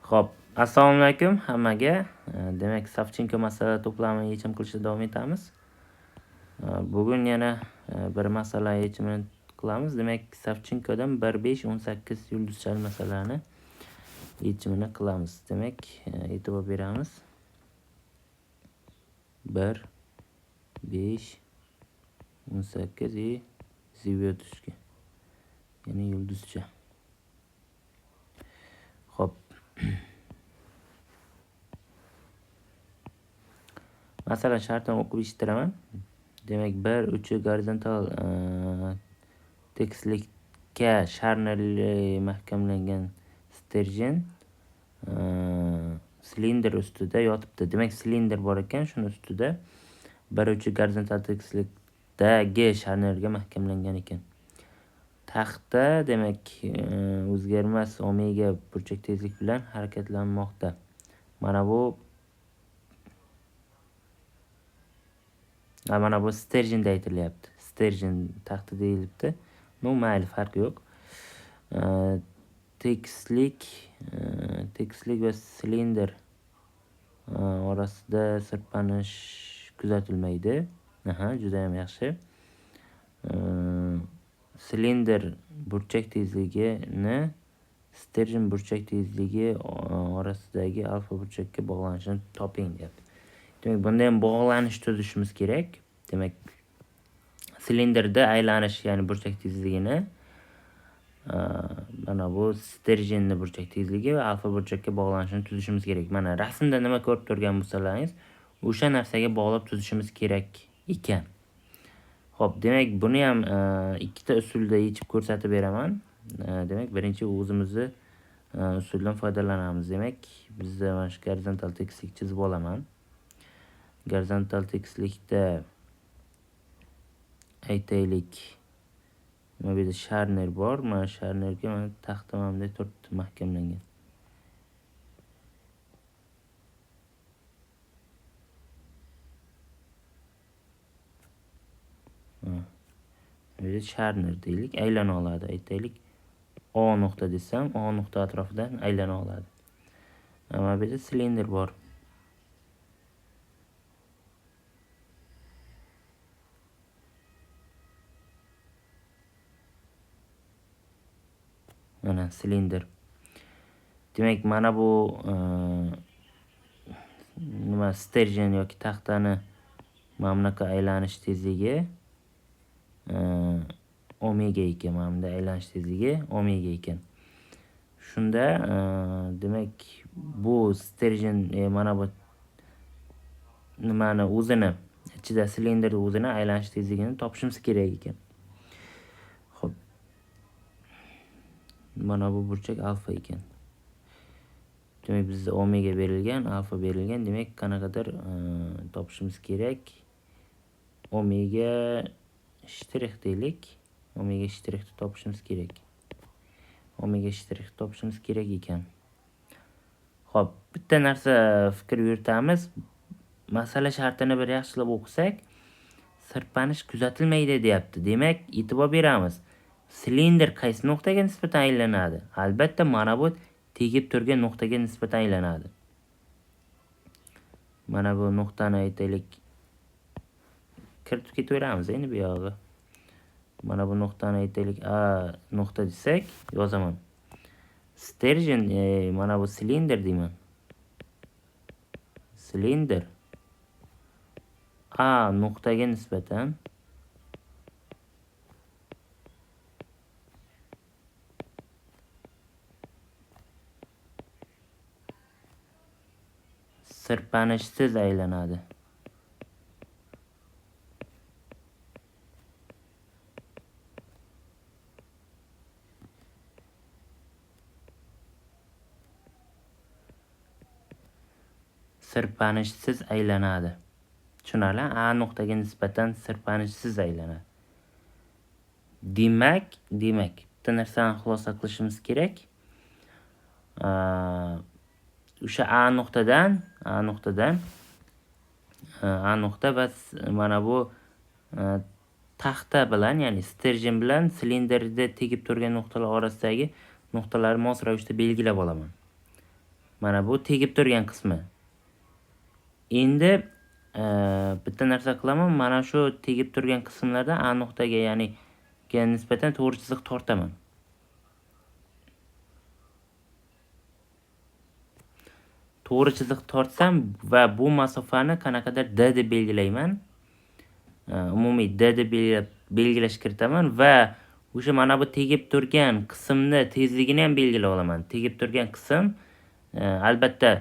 Xo'p, assalomu alaykum hammaga. Demak, Savchenko masala to'plamini yechim qilishda davom etamiz. Bugun yana bir masala yechimini qilamiz. Demak, Savchenkodan 1 5 18 yulduzchali masalani yechimini qilamiz. Demak, e'tibor beramiz. 1 5 18 и звездочка. Ya'ni yulduzcha. Xo'p. Masala shartini o'qib eshittiraman. Demak, 1 uchi gorizontal tekislikka sharnirli mahkamlangan sterjen silindr ustida yotibdi. Demak, silindr bor ekan, shuni ustida bir uchi gorizontal tekislikdagi sharnirga mahkamlangan ekan. Taxta, demak, o'zgarmas omega burchak tezlik bilan harakatlanmoqda. Mana bu sterjenda aytilyapti. Sterjen taxta deyilibdi. No, mayli, farqi yo'q. Tekislik va silindr orasida sirpanish kuzatilmaydi. Aha, juda ham yaxshi. Silindr burchak tezligini sterjen burchak tezligi orasidagi alfa burchakka bog'lanishini toping deyapti. Demak, bunda ham bog'lanish tuzishimiz kerak. Demak, silindrda aylanish, ya'ni burchak tezligini mana bu sterjenni burchak tezligi va alfa burchakka bog'lanishini tuzishimiz kerak. Mana rasmda nima ko'rib turgan bo'lsalaringiz, o'sha narsaga bog'lab tuzishimiz kerak ekan. Xo'p, demak, buni ham ikkita usulda yechib ko'rsatib beraman. Demak, birinchi o'zimizni usuldan foydalanamiz. Demak, bizda mana shu gorizontal tekislik chizib olaman. Gorizontal tekislikda aytaylik, mana bu yerda sharnir bor. Mana sharnirga mana taxta mana bunday turibdi, mahkamlangan. Bu yerda sharnir deylik, aylana oladi. Aytaylik, O nuqta desam, O nuqta atrofidan aylana oladi. Mana bu yerda silindr bor. Mana silindr. Demak, mana bu nima sterjen yoki taxtani mana bunaqa aylanish tezligi omega ekan. Mana bunda aylanish tezligi omega ekan. Shunda demak, bu sterjen mana bu nimani o'zini ichida silindr o'zini aylanish tezligini topishimiz kerak ekan. Xo'p. Mana bu burchak alfa ekan. Demak, bizda omega berilgan, alfa berilgan. Demak, qanaqadir topishimiz kerak. Omega shtrix deylik. Omega shtrixni topishimiz kerak. Omega shtrixni topishimiz kerak ekan. Xo'p, bitta narsa fikr yuritamiz. Masala shartini bir yaxshilab o'qisak, sirpanish kuzatilmaydi deyapti. Demak, e'tibor beramiz. Silindr qaysi nuqtaga nisbatan aylanadi? Albatta, mana bu tegib turgan nuqtaga nisbatan aylanadi. Mana bu nuqtani aytaylik, kiritib ketaveramiz endi bu yog'iga. Mana bu nuqtani aytaylik, A nuqta desak, yozaman. Sterjen, mana bu silindr deyman. Silindr A nuqtaga nisbatan sirpanishsiz aylanadi. Sirpanishsiz aylanadi. Tushunarli? A nuqtaga nisbatan sirpanishsiz aylanadi. Demak, bitta narsani xulosa qilishimiz kerak. O'sha A nuqta va mana bu taxta bilan, ya'ni sterjen bilan silindrda tegib turgan nuqtalar orasidagi nuqtalarni mos ravishda belgilab olaman. Mana bu tegib turgan qismi. Endi bitta narsa qilaman, mana shu tegib turgan qismlardan A nuqtaga, ya'ni nisbatan to'g'ri chiziq tortaman. To'g'ri chiziq tortsam va bu masofani qanaqadir D deb belgilayman. Umumiy D deb belgilash kiritaman va o'sha mana bu tegib turgan qismni tezligini ham belgilab olaman. Tegib turgan qism albatta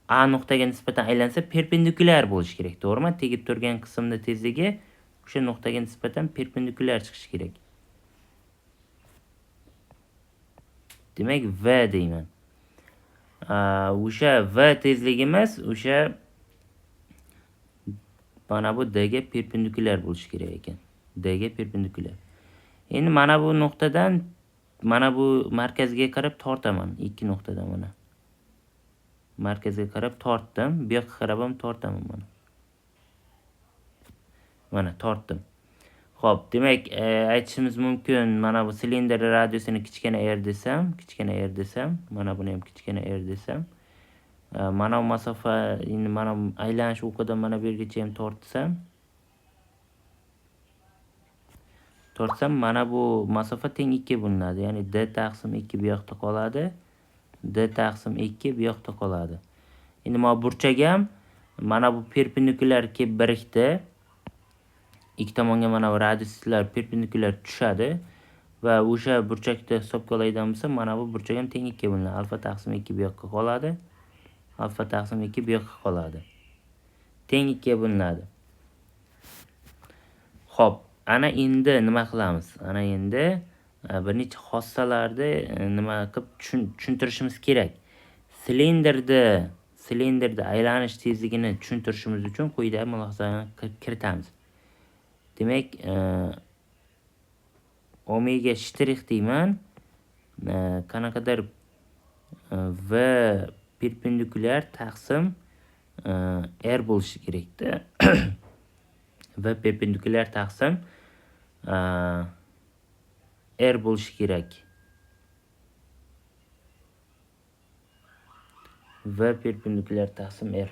A nuqtaga nisbatan aylansa perpendikulyar bo'lishi kerak, to'g'rimi? Tegib turgan qismni tezligi o'sha nuqtaga nisbatan perpendikulyar chiqishi kerak. Demak, V deyman. O'sha V tezligimiz o'sha mana bu D ga perpendikulyar bo'lishi kerak ekan. D ga perpendikulyar. Endi mana bu nuqtadan mana bu markazga qarab tortaman. Ikki nuqtadan mana. Markazga qarab tortdim. Bu yoqqa qarab ham tortaman mana. Mana tortdim. Xo'p, demak, aytishimiz mumkin, mana bu silindr radiusini kichkina r desam, kichkina r desam, mana buni ham kichkina r desam, mana bu masofa, endi mana bu aylanish o'qidan mana bu yergacha ham tortsam mana bu masofa teng 2 bo'linadi. Ya'ni D taqsim 2 bu yoqda qoladi. D taqsim 2 bu yoqda qoladi. Endi mana burchak ham mana bu perpendikulyar kelib birikdi. Ikki tomonga mana bu radiuslar perpendikulyar tushadi va o'sha burchakni hisobga oladigan bo'lsa, mana bu burchak ham teng 2 bo'linadi. Alfa taqsim 2 bu yoqqa qoladi. Alfa taqsim 2 bu yoqqa qoladi. Teng 2 bo'linadi. Xo'p, ana endi nima qilamiz? Ana endi bir necha xossalarni nima qilib tushuntirishimiz kerak. Silindrda aylanish tezligini tushuntirishimiz uchun quyidagi mulohazani kiritamiz. Demak, omega shtrix deyman. Qanaqadir V perpendikulyar taqsim R bo'lishi kerakda. V perpendikulyar taqsim R bo'lishi kerak. V perpendikulyar taqsim R.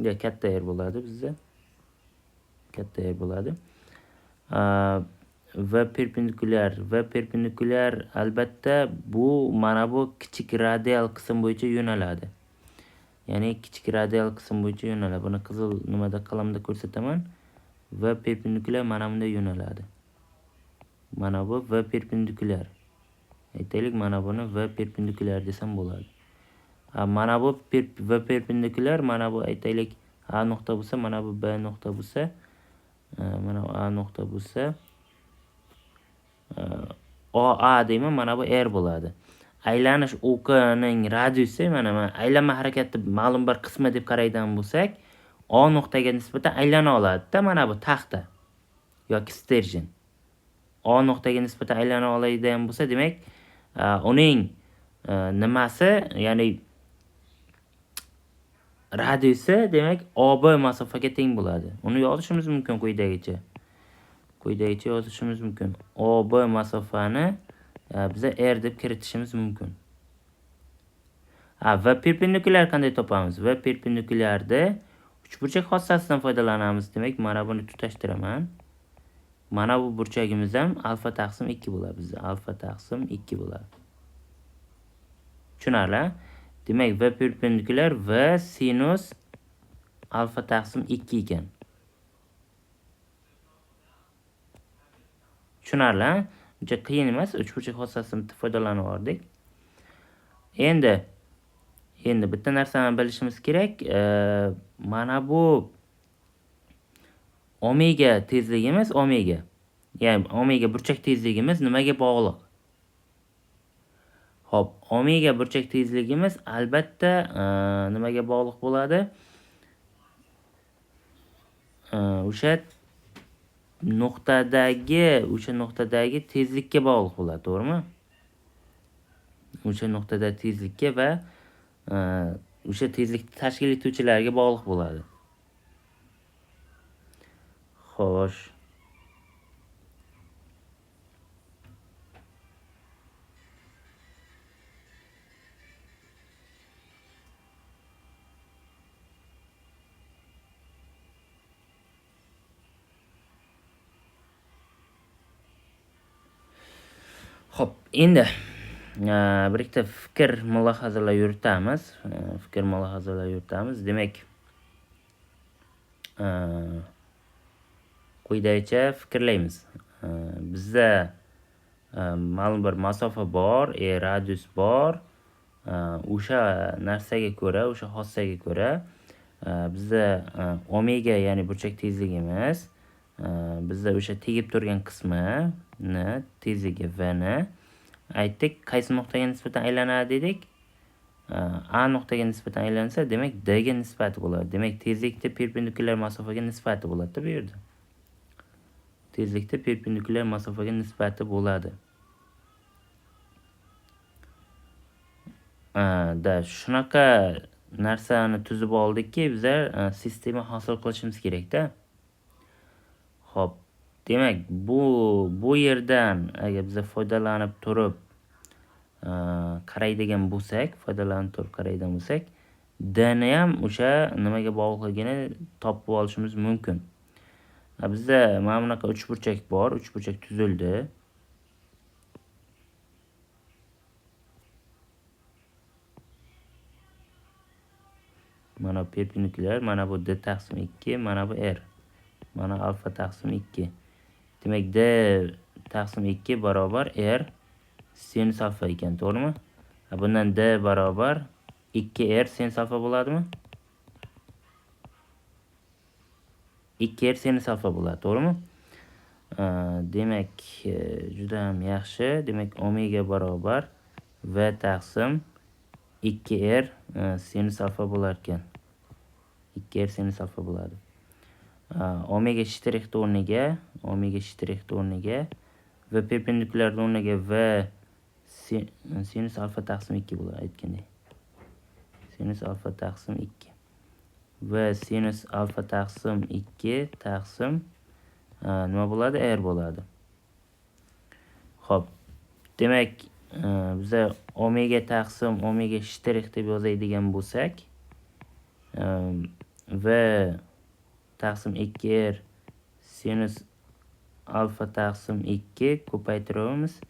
Ya katta R bo'ladi bizda. Katta R bo'ladi. V perpendikulyar, V perpendikulyar albatta bu mana bu kichik radial qism bo'yicha yo'naladi. Ya'ni kichik radial qism bo'yicha yo'naladi. Buni qizil nimada qalamda ko'rsataman. V perpendikulyar mana bunday yo'naladi. Mana bu V perpendikulyar. Aytaylik, mana buni V perpendikulyar desam bo'ladi. Mana bu V perpendikulyar, mana bu aytaylik A nuqta bo'lsa, mana bu B nuqta bo'lsa, mana bu A nuqta bo'lsa, OA deyman, mana bu R bo'ladi. Aylanish o'qining radiusi, mana aylanma harakati ma'lum bir qismi deb qaraydigan bo'lsak, O nuqtaga nisbatan aylana oladi-da mana bu taxta yoki sterjen. O nuqtaga nisbatan aylana oladigan bo'lsa, demak, uning nimasi, ya'ni radiusi, demak, OB masofaga teng bo'ladi. Uni yozishimiz mumkin quyidagicha. Quyidagicha yozishimiz mumkin. OB masofani biza R deb kiritishimiz mumkin. V perpendikulyar qanday topamiz? V perpendikulyarda uchburchak xossasidan foydalanamiz. Demak, mana buni tutashtiraman. Mana bu burchagimiz ham alfa taqsim 2 bo'ladi bizda. Alfa taqsim 2 bo'ladi. Tushunarli? Demak, V perpendikulyar V sinus alfa taqsim 2 ekan. Tushunarli? Uncha qiyin emas, uchburchak xossasidan foydalanib oldik. Endi bitta narsani bilishimiz kerak. Mana bu omega tezligimiz, omega. Ya'ni omega burchak tezligimiz nimaga bog'liq? Xo'p, omega burchak tezligimiz albatta nimaga bog'liq bo'ladi? O'sha nuqtadagi tezlikka bog'liq bo'ladi, to'g'rimi? O'sha nuqtada tezlikka va o'sha tezlikni tashkil etuvchilarga bog'liq bo'ladi. Xo'sh. Xo'p, endi bir ikkita fikr mulohazalar yuritamiz. Demak, quyidagicha fikrlaymiz. Bizda ma'lum bir masofa bor, radius bor. O'sha narsaga ko'ra, o'sha xossaga ko'ra bizda omega, ya'ni burchak tezligimiz, bizda o'sha tegib turgan qismini tezligi v ni aytdik, qaysi nuqtaga nisbatan aylanadi dedik. A nuqtaga nisbatan aylansa, demak D ga nisbati bo'ladi. Demak, tezlikda perpendikulyar masofaga nisbati bo'ladi bu yerda. Tezlikda perpendikulyar masofaga nisbati bo'ladi. Da shunaqa narsani tuzib oldikki, bizlar sistema hosil qilishimiz kerak-da. Xo'p, demak, bu yerdan agar biz foydalanib turib qaraydigan bo'lsak, D ni ham o'sha nimaga bog'liqligini topib olishimiz mumkin. Bizda mana bunaqa uchburchak bor, uchburchak tuzildi. Mana perpendikulyar, mana bu D taqsim 2, mana bu R. Mana alfa taqsim 2. Demak, D taqsim 2 barobar R sinus alfa ekan, to'g'rimi? Bundan D barobar 2R sinus alfa bo'ladimi? 2R sinus alfa bo'ladi, to'g'rimi? Demak, juda ham yaxshi. Demak, omega barobar V taqsim 2R sinus alfa bo'lar ekan. 2R sinus alfa bo'ladi. Omega shtrixni o'rniga, V perpendikulyarni o'rniga V sinus alfa taqsim 2 bo'ladi, aytgandek. Sinus alfa taqsim 2. V sinus alfa taqsim 2 taqsim nima bo'ladi? R bo'ladi. Xo'p, demak, biza omega taqsim omega shtrix deb yozadigan bo'lsak, V taqsim 2R sinus alfa taqsim 2 ko'paytiramiz.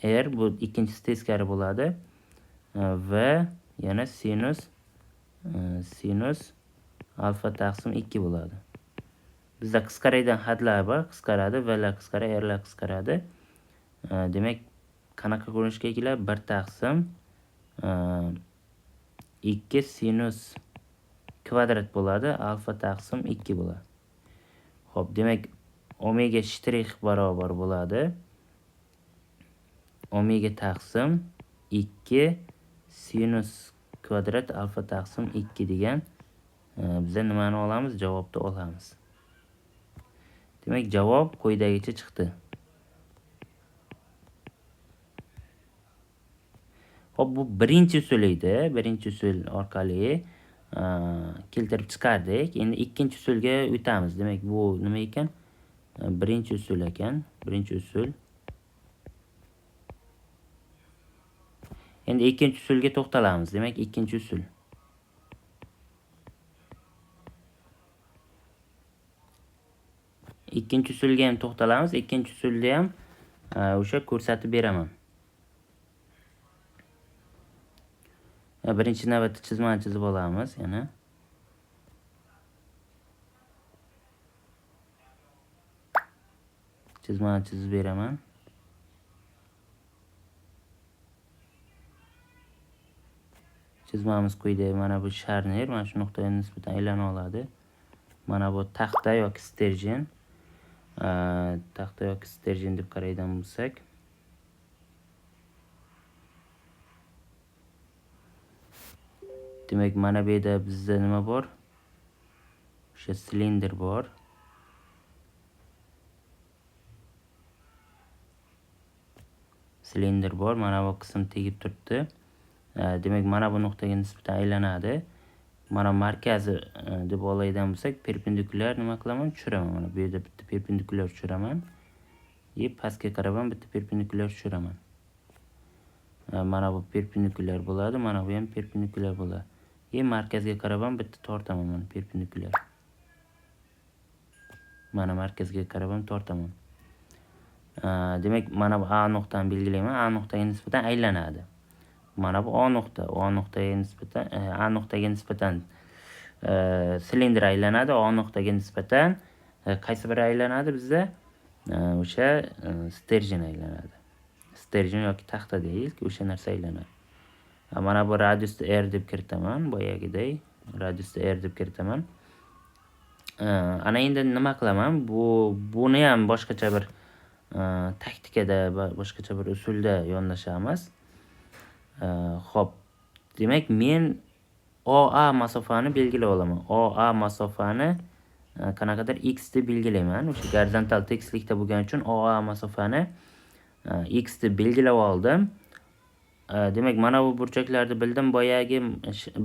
R bu ikkinchisi teskari bo'ladi. V yana sinus alfa taqsim 2 bo'ladi. Bizda qisqaradigan hadlar bor, qisqaradi, V lar qisqaradi, R lar qisqaradi. Demak, qanaqa ko'rinishga keladi? 1 taqsim 2 sinus kvadrat bo'ladi, alfa taqsim 2 bo'ladi. Xo'p, demak, omega shtrix barobar bo'ladi. Omega taqsim 2 sinus kvadrat alfa taqsim 2 degan biza nimani olamiz? Javobni olamiz. Demak, javob quyidagicha chiqdi. Xo'p, bu birinchi usul edi. Birinchi usul orqali keltirib chiqardik. Endi ikkinchi usulga o'tamiz. Demak, bu nima ekan? Birinchi usul ekan. Birinchi usul. Endi ikkinchi usulga to'xtalamiz. Demak, ikkinchi usul. Ikkinchi usulga ham to'xtalamiz. Ikkinchi usulda ham o'sha ko'rsatib beraman. Birinchi navbatda chizmani chizib olamiz yana. Chizmani chizib beraman. Chizmamiz quyida mana bu sharnir, mana shu nuqtaga nisbatan aylana oladi. Mana bu taxta yoki sterjen. Taxta yoki sterjen deb qaraydigan bo'lsak, demak, mana bu yerda bizda nima bor? O'sha silindr bor. Silindr bor, mana bu qism tegib turibdi. Demak, mana bu nuqtaga nisbatan aylanadi. Mana markazi deb oladigan bo'lsak, perpendikulyar nima qilaman? Tushiraman. Mana bu yerda bitta perpendikulyar tushiraman. И pastga qarab ham bitta perpendikulyar tushiraman. Mana bu perpendikulyar bo'ladi, mana bu ham perpendikulyar bo'ladi. И markazga qarab ham bitta tortaman mana perpendikulyar. Mana markazga qarab ham tortaman. Demak, mana bu A nuqtani belgilayman. A nuqtaga nisbatan aylanadi. Mana bu O nuqta, O nuqtaga nisbatan A nuqtaga nisbatan silindr aylanadi. O nuqtaga nisbatan qaysi biri aylanadi bizda? O'sha sterjen aylanadi. Sterjen yoki taxta deylik, o'sha narsa aylanadi. Mana bu radiusni r deb kiritaman, boyagiday radiusni r deb kiritaman. Ana endi nima qilaman? Buni ham boshqacha bir taktikada, boshqacha bir usulda yondashamiz. Xo'p, demak men OA masofani belgilab olaman. OA masofani qanaqadir x deb belgilayman. O'sha gorizontal tekislikda bo'lgani uchun OA masofani x deb belgilab oldim. Demak, mana bu burchaklarni bildim. Boyagi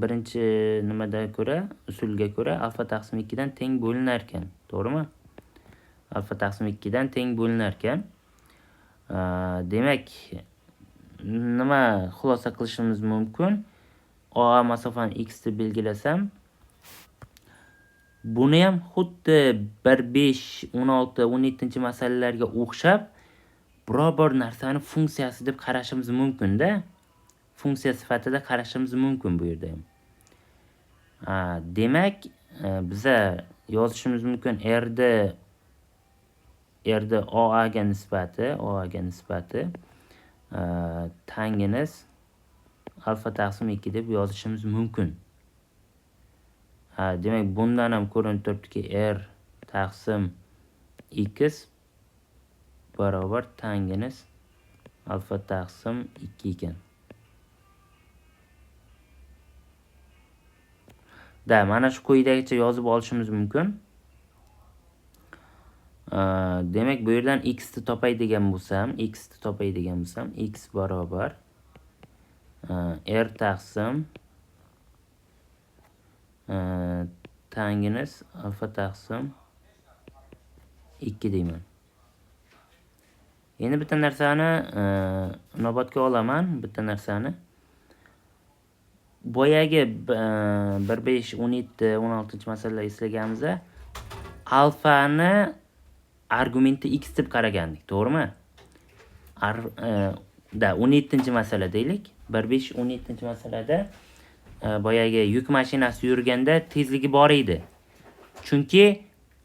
birinchi nimada ko'ra, usulga ko'ra alfa taqsim 2 dan teng bo'linar ekan, to'g'rimi? Alfa taqsim 2 dan teng bo'linar ekan. Demak, nima xulosa qilishimiz mumkin? OA masofani x deb belgilasam, buni ham xuddi 1, 5, 16, 17 masalalarga o'xshab biror bir narsani funksiyasi deb qarashimiz mumkin-da. Funksiya sifatida qarashimiz mumkin bu yerda ham. Demak, biza yozishimiz mumkin R da OA ga nisbati, OA ga nisbati tanginiz alfa taqsim 2 deb yozishimiz mumkin. Demak, bundan ham ko'rinib turibdiki, R taqsim x barobar tanginiz alfa taqsim 2 ekan. Da, mana shu quyidagicha yozib olishimiz mumkin. Demak, bu yerdan x ni topay degan bo'lsam, x ni topay degan bo'lsam, x barobar r taqsim tanginiz alfa taqsim 2 deyman. Endi bitta narsani inobatga olaman, bitta narsani. Boyagi 1, 5, 17, 16 masalalar eslaganimizda alfani argumenti x deb qaragandik, to'g'rimi? Da 17 masala deylik. 1, 5, 17 masalada boyagi yuk mashinasi yurganda tezligi bor edi. Chunki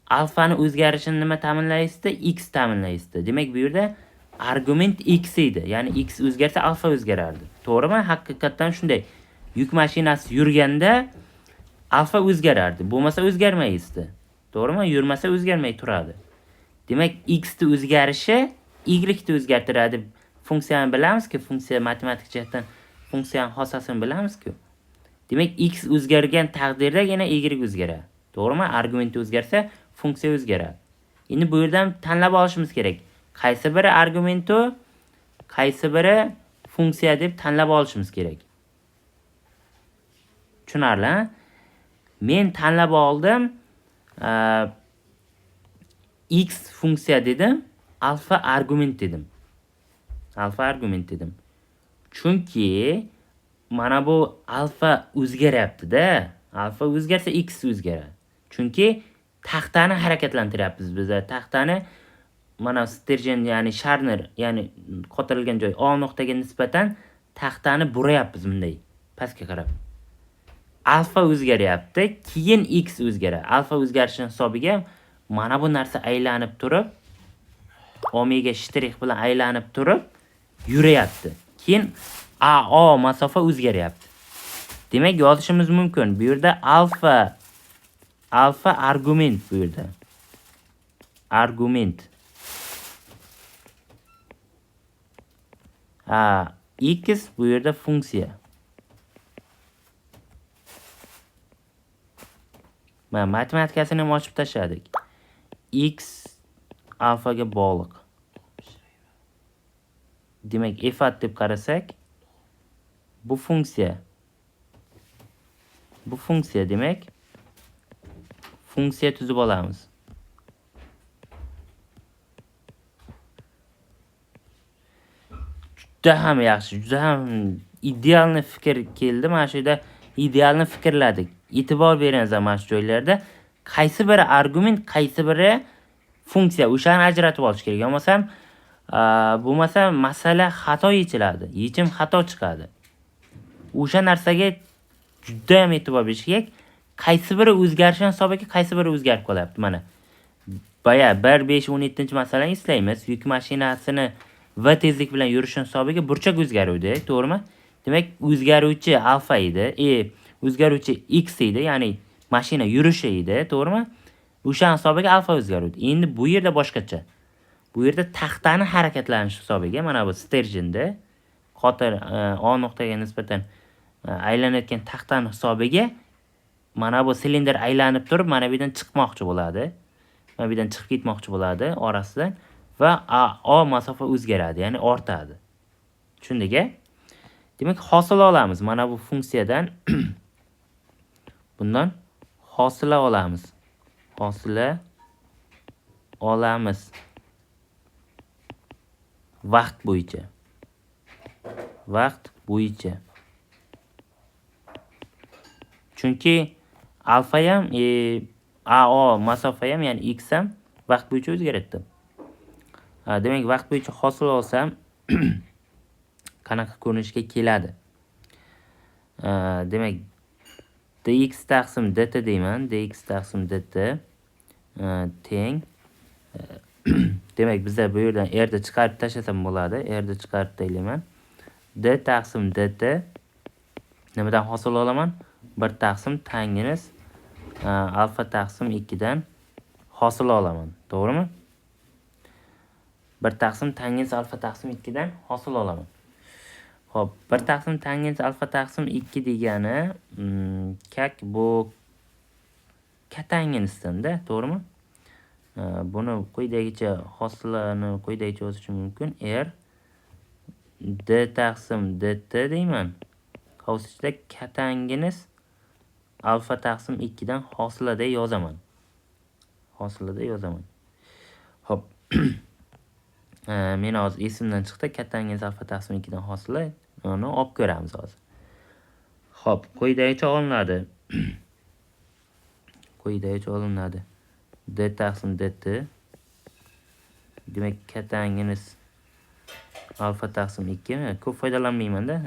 alfani o'zgarishini nima ta'minlaydi? X ta'minlaydi. Demak, bu yerda argument x edi. Ya'ni x o'zgarsa alfa o'zgarardi. To'g'rimi? Haqiqatan shunday. Yuk mashinasi yurganda alfa o'zgarardi. Bo'lmasa o'zgarmaydi. To'g'rimi? Yurmasa o'zgarmay turadi. Demak, x ni o'zgarishi y ni o'zgartiradi. Funksiyani bilamizki, funksiya matematik jihatdan funksiyani xosasini bilamizku. Demak, x o'zgargan taqdirdagina y o'zgaradi. To'g'rimi? Argument o'zgarsa, funksiya o'zgaradi. Endi bu yerdan tanlab olishimiz kerak. Qaysi biri argumenti, qaysi biri funksiya deb tanlab olishimiz kerak. Tushunarli? Men tanlab oldim. X funksiya dedim, alfa argument dedim. Alfa argument dedim. Chunki mana bu alfa o'zgaryapti-da. Alfa o'zgarsa x o'zgaradi. Chunki taxtani harakatlantiryapmiz biz. Taxtani mana sterjen, ya'ni sharnir, ya'ni qotirilgan joy O nuqtaga nisbatan taxtani burayapmiz bunday pastga qarab. Alfa o'zgaryapti, keyin x o'zgaradi. Alfa o'zgarishining hisobiga mana bu narsa aylanib turib, omega shtrix bilan aylanib turib yurayapti. Keyin AO masofa o'zgaryapti. Demak, yozishimiz mumkin. Bu yerda alfa argument bu yerda. Argument. Ha, x bu yerda funksiya. Mana matematikasini ham ochib tashladik. X alfaga bog'liq. Demak, f at deb qarasak, bu funksiya. Bu funksiya demak, funksiya tuzib olamiz. Juda ham yaxshi, juda ham idealni fikr keldi. Mana shu yerda idealni fikrladik. E'tibor beramiz mana shu joylarda. Qaysi biri argument, qaysi biri funksiya, o'shani ajratib olish kerak. Bo'lmasam Bo'lmasa masala xato yechiladi, yechim xato chiqadi. O'sha narsaga juda ham e'tibor berish kerak. Qaysi biri o'zgarishi hisobiga qaysi biri o'zgarib qolyapti mana. Boya 1 5 17 masalani eslaymiz. Yuk mashinasini v tezlik bilan yurishi hisobiga burchak o'zgaruvdi, to'g'rimi? Demak, o'zgaruvchi alfa edi, o'zgaruvchi x edi, ya'ni mashina yurishi edi, to'g'rimi? O'sha hisobiga alfa o'zgaruvdi. Endi bu yerda boshqacha. Bu yerda taxtani harakatlanishi hisobiga mana bu sterjinda qotir O nuqtaga nisbatan aylanayotgan taxtani hisobiga mana bu silindr aylanib turib mana bu yerdan chiqmoqchi bo'ladi. Mana bu yerdan chiqib ketmoqchi bo'ladi orasidan va O masofa o'zgaradi, ya'ni ortadi. Tushundik-a? Demak, hosil olamiz mana bu funksiyadan. Bundan hosila olamiz. Hosila olamiz. Vaqt bo'yicha. Vaqt bo'yicha. Chunki alfa ham, AO masofa ham, ya'ni x ham vaqt bo'yicha o'zgaradi. Demak, vaqt bo'yicha hosil olsam qanaqa ko'rinishga keladi? Demak, dx taqsim dt deyman. Dx taqsim dt teng. Demak, biza bu yerdan r ni chiqarib tashlasam bo'ladi. R ni chiqarib tashlayman. D taqsim dt nimadan hosil olaman? 1 taqsim tangens alfa taqsim 2 dan hosil olaman. To'g'rimi? 1 taqsim tangens alfa taqsim 2 dan hosil olaman. Xo'p, 1 taqsim tangens alfa taqsim 2 degani kak bu kotangensdan-da, to'g'rimi? Buni quyidagicha hosilani quyidagicha yozishim mumkin. R d taqsim dt deyman. Qavs ichida kotangens alfa taqsim 2 dan hosilada yozaman. Hosilada yozaman. Xo'p. Meni hozir esimdan chiqdi. Kotangens alfa taqsim 2 dan hosila. Uni olib ko'ramiz hozir. Xo'p, quyidagicha olinadi. Quyidagicha olinadi. D taqsim dt. Demak, kotangens alfa taqsim 2. Ko'p foydalanmayman-da.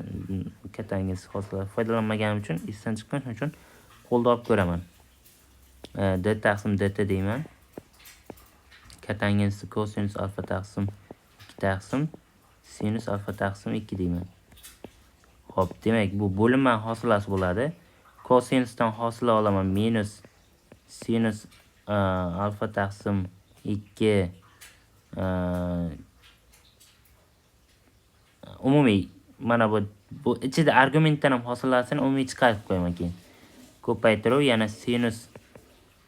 Kotangens hosila foydalanmaganim uchun esdan chiqqan, shuning uchun qo'lda olib ko'raman. D taqsim dt deyman. Kotangens kosinus alfa taqsim 2 taqsim sinus alfa taqsim 2 deyman. Xo'p, demak, bu bo'linma hosilasi bo'ladi. Kosinusdan hosila olaman minus sinus alfa taqsim 2, umumiy mana bu ichida argumentdan ham hosilasini umumiy chiqarib qo'yaman keyin. Ko'paytiruv yana sinus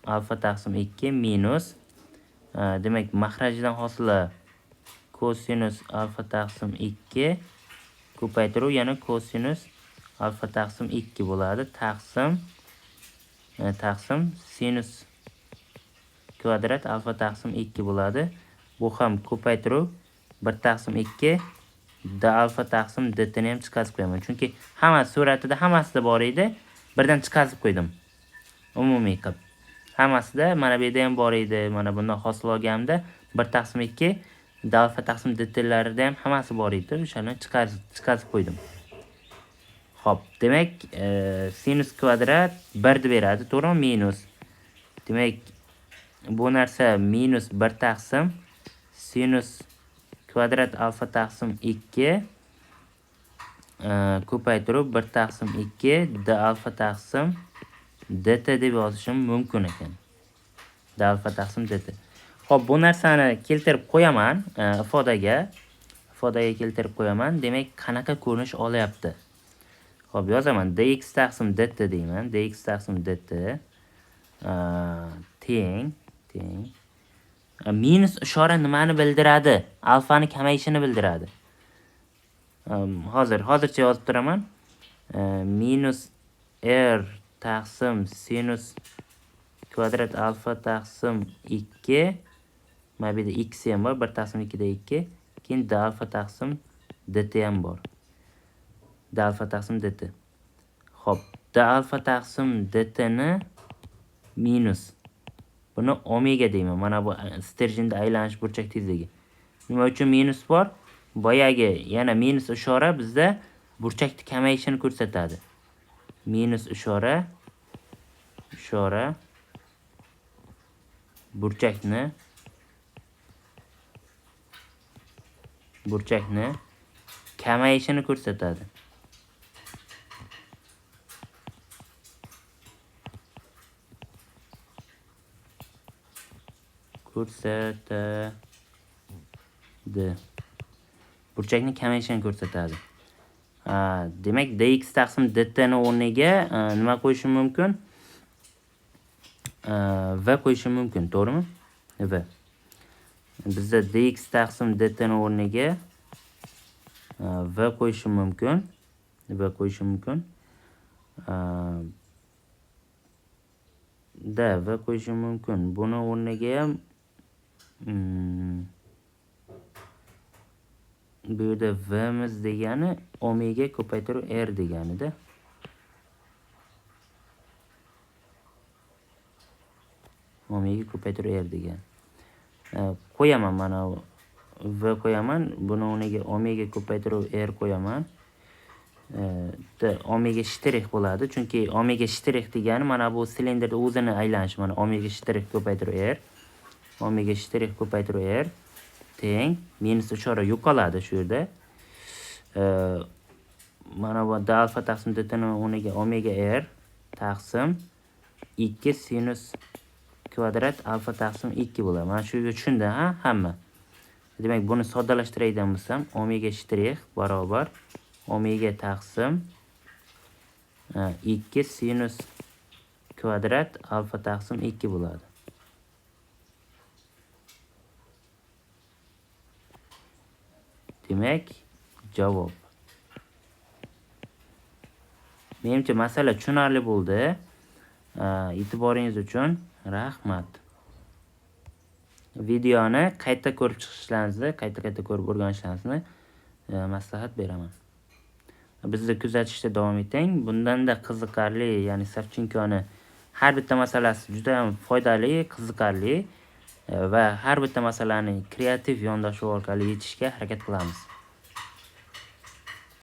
alfa taqsim 2 minus, demak, maxrajidan hosila kosinus alfa taqsim 2 ko'paytiruv yana kosinus alfa taqsim 2 bo'ladi. Taqsim sinus kvadrat alfa taqsim 2 bo'ladi. Bu ham ko'paytiruv 1 taqsim 2 d alfa taqsim dt ni ham chiqarib qo'yaman. Chunki hamma suratida hammasida bor edi. Birdan chiqarib qo'ydim. Umumiy qilib. Hammasida mana bu yerda ham bor edi. Mana bundan hosil olganimda 1 taqsim 2 d alfa taqsim dt larida ham hammasi bor edi. O'shani chiqarib qo'ydim. Xo'p, demak, sinus kvadrat 1 deb beradi, to'g'rimi? Minus. Demak, bu narsa minus 1 taqsim sinus kvadrat alfa taqsim 2 ko'paytirib 1 taqsim 2 d alfa taqsim dt deb yozishim mumkin ekan. D alfa taqsim dt. Xo'p, bu narsani keltirib qo'yaman ifodaga. Ifodaga keltirib qo'yaman. Demak, qanaqa ko'rinish olyapti? Xo'p, yozaman dx taqsim dt deyman. Dx taqsim dt teng minus ishora nimani bildiradi? Alfani kamayishini bildiradi. Hozircha yozib turaman. Minus r taqsim sinus kvadrat alfa taqsim 2, mana bu yerda x ham bor, 1 taqsim 2 da 2, keyin d alfa taqsim dt ham bor. D alfa taqsim dt. Xo'p, d alfa taqsim dt ni minus buni omega deyman. Mana bu sterjinda aylanish burchak tezligi. Nima uchun minus bor? Boyagi yana minus ishora bizda burchakni kamayishini ko'rsatadi. Minus ishora burchakni kamayishini ko'rsatadi. Burchakni kamayishini ko'rsatadi. Demak, dx taqsim dt ni o'rniga nima qo'yishim mumkin? V qo'yishim mumkin, to'g'rimi? V. Bizda dx taqsim dt ni o'rniga v qo'yishim mumkin. V qo'yishim mumkin. Da v qo'yishim mumkin. Buni o'rniga ham bu yerda v'miz degani omega ko'paytirib r deganida. Omega ko'paytirib r degan. Qo'yaman mana v qo'yaman, buni o'rniga omega ko'paytirib r qo'yaman. Omega shtrix bo'ladi, chunki omega shtrix degani mana bu silindrda o'zini aylanishi, mana omega shtrix ko'paytirib r, omega shtrix ko'paytirib r teng minus ishora yo'qoladi shu yerda. Mana bu d alfa taqsim dt ni o'rniga omega r taqsim 2 sinus kvadrat alfa taqsim 2 bo'ladi. Mana shu yerga tushundi, ha, hamma. Demak, buni soddalashtiradigan bo'lsam, omega shtrix barobar omega taqsim 2 sinus kvadrat alfa taqsim 2 bo'ladi. Demak, javob. Menimcha masala tushunarli bo'ldi. E'tiboringiz uchun rahmat. Videoni qayta ko'rib chiqishlaringizni, qayta-qayta ko'rib o'rganishlaringizni maslahat beraman. Bizni kuzatishda davom eting. Bundan-da qiziqarli, ya'ni Savchenkoni har bitta masalasi juda ham foydali, qiziqarli va har bitta masalani kreativ yondashuv orqali yechishga harakat qilamiz.